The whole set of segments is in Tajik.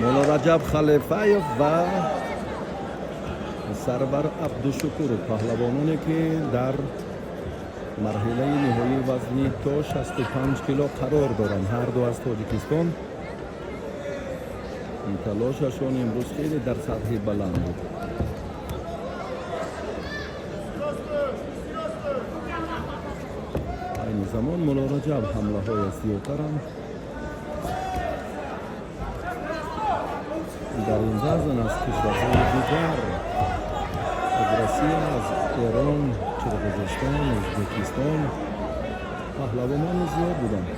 Муллораҷаб Халифаев ва Сарвар Абдушукуров, паҳлавононе, ки дар марҳилаи ниҳоии вазни то 65 кило қарор доранд, ҳарду аз Тоҷикистон. Талошашон имрӯз хеле дар сатҳи баланд буд. Айни замон Муллораҷаб ҳамлаҳояш зиёдтаранд. Дар ин вазн аз кишварҳои дигар, аз Россия, аз Эрон, Қирғизистон, Ӯзбекистон паҳлавонони зиёд буданд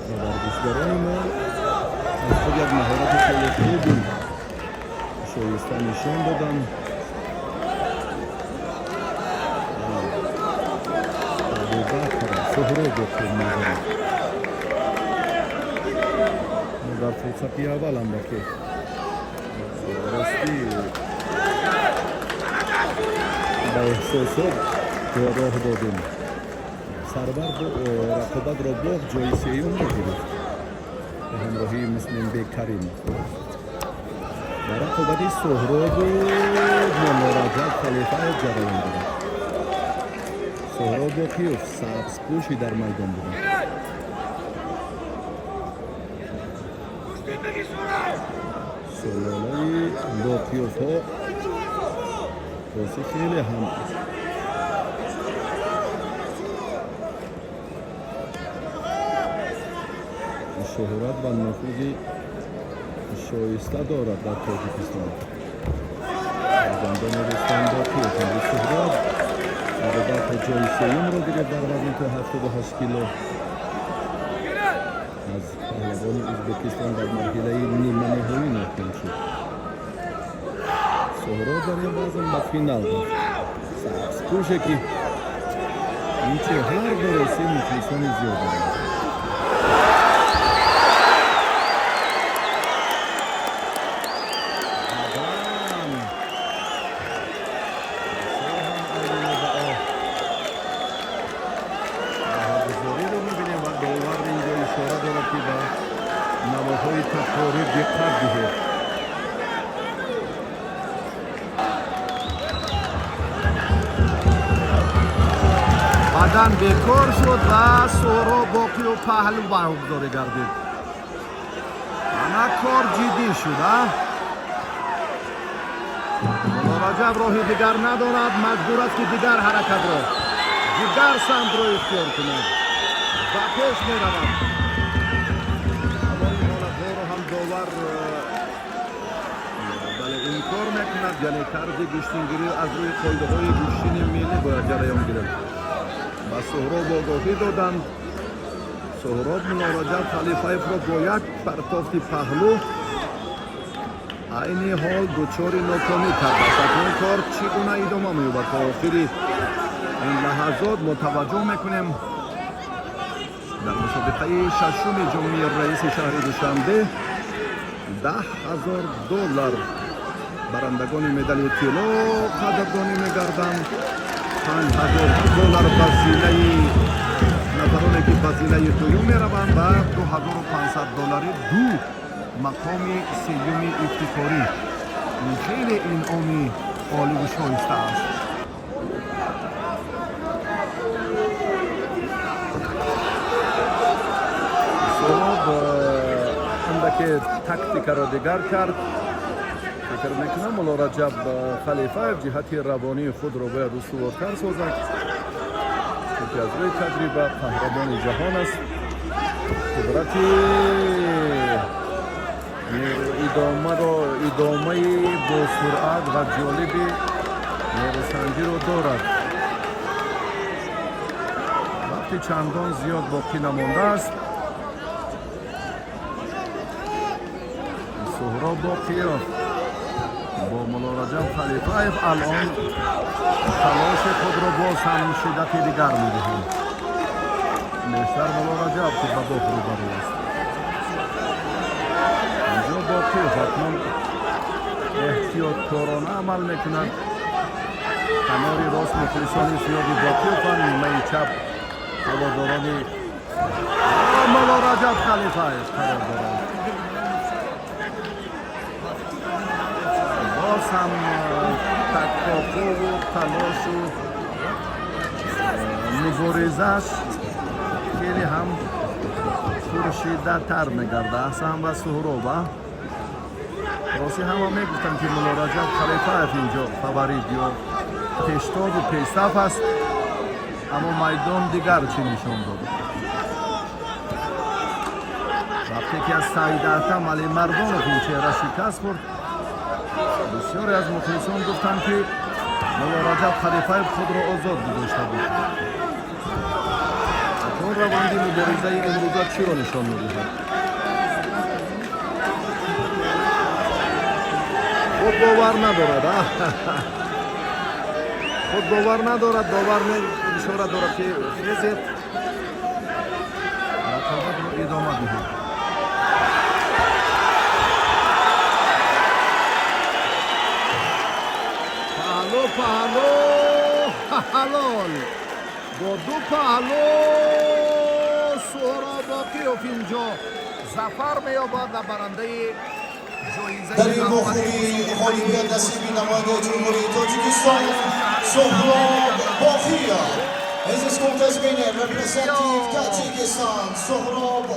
ва варзишгарони мо аз худ як маҳорати хеле хуби шоиста нишон доданд. Абубакр Суҳробо хуб мезанад. Дар фурсати аввал андаке ростӣ ба эҳсосот роҳ додем. Сарвар рақобатро бохт, ҷои сеюмро гирифт ба ҳамроҳии Муслимбек Каримов. Дар рақобати Суҳробу Муллораҷаб Халифаев ҷараён дорад. Суҳроб Боқиев сабзпӯши дар майдон буданд. Сулолаи Боқиёвҳо рости хеле ҳам шӯҳрат ва нуфузи шоиста дорад дар Тоҷикистон. Фарзандони Рустам Боқиев. Имрӯз Суҳроб Абубакр ҷои сеюмро гирифт дар вазни то 78 кило аз паҳлавони Ӯзбекистон дар марҳилаи ниманиҳоӣ ноком шуд. Суҳроб дар ин вазн ба финал рафт. Сабзпӯше, ки ин чеҳар дороси мухлисони зиёд дорад. Бадан бисёр ҳам олину ва оҳ баҳогузориро мебинем ва довар инҷо ишора дорад, ки ба наворҳои такрорӣ диққат диҳед. Бадан бекор шуд ва Суҳроб Боқиев паҳлӯ баҳогузорӣ гардид. Ана кор ҷиддӣ шуд, а Муллораҷаб роҳи дигар надорад, маҷбур аст, ки дигар ҳаракатро, дигар самтро ихтиёр кунад. Ба пеш меравад, Аммо ин ҳолатҳоро ҳам довар бале, инкор мекунад, яъне тарзи гӯштингирӣ аз рӯи қоидаҳои гӯштини миллӣ бояд ҷараён гирад. Ба Суҳроб огоҳӣ доданд. Суҳроб Муллораҷаб Халифаевро бо як партофти паҳлӯ айни ҳол дучори нокомӣ кардааст. Акнун кор чӣ гуна идома меёбад, то охири ин лаҳазот мо таваҷҷӯҳ мекунем. Дар мусобиқаи шашуми ҷоми раиси шаҳри Душанбе 10 000 доллар барандагони медали тилло қадрдонӣ мегарданд, 5000 доллар ба зинаи нафароне, ки ба зинаи дуюм мераванд, ва 2500 доллари ду мақоми сеюми ифтихорӣ. Ин хеле инъоми оливу шоиста аст. Суҳроб андаке тактикаро дигар кард. Фикр мекунам, Муллораҷаб Халифаев ҷиҳати равонии худро бояд устувортар созад, чунки аз рӯи таҷриба қаҳрамони ҷаҳон аст, қудрати идомаро, идомаи босуръат ва ҷолиби нерӯсанҷиро дорад. Вақти чандон зиёд боқӣ намондааст. Суҳроб Боқиёв бо Муллораҷаб Халифаев алон талоши худро боз ҳам шиддати дигар медиҳанд. Бештар Мулло Раҷаб, ки ба бох рӯбарӯ аст. Инҷо Боқиев ҳатман эҳтиёткорона амал мекунад. Канори рост мухлисони зиёди Боқиеванд, нимаи чап ҳаводорони Мулло Раҷаб Халифаев қарор доранд. Боз ҳам такофуву талошу муборизааш хеле ҳам пуршиддаттар мегардад. Аҳсан ба Суҳроба. Рости, ҳама мегуфтанд, ки Мулло Раҷаб Халифаев инҷо фаворит ё пештобу пешсаф аст, аммо майдон дигар чӣ нишон дод. Вақте ки аз Саидатам Алимардонов ин чеҳра шикаст хӯрд, бисёре аз мухлисон гуфтанд, ки Мулло Раҷаб Халифаев худро озод гузошта буд. Акнун раванди муборизаи имрӯза чиро нишон медиҳад? Худ бовар надорад, худ бовар надорад, бовар ишора дорад, ки хезед, рақобатро идома диҳед. Паҳлу, паҳлу, ҳалол! Бо ду паҳлу Суҳроб Боқиев инҷо зафар меёбад ва барандаи Дар ин вохӯрӣ ғолибият насиби намояндаи Ҷумҳурии Тоҷикистон Суҳроб Боқиев. In this contest winner, representative Tajikistan, Sohrab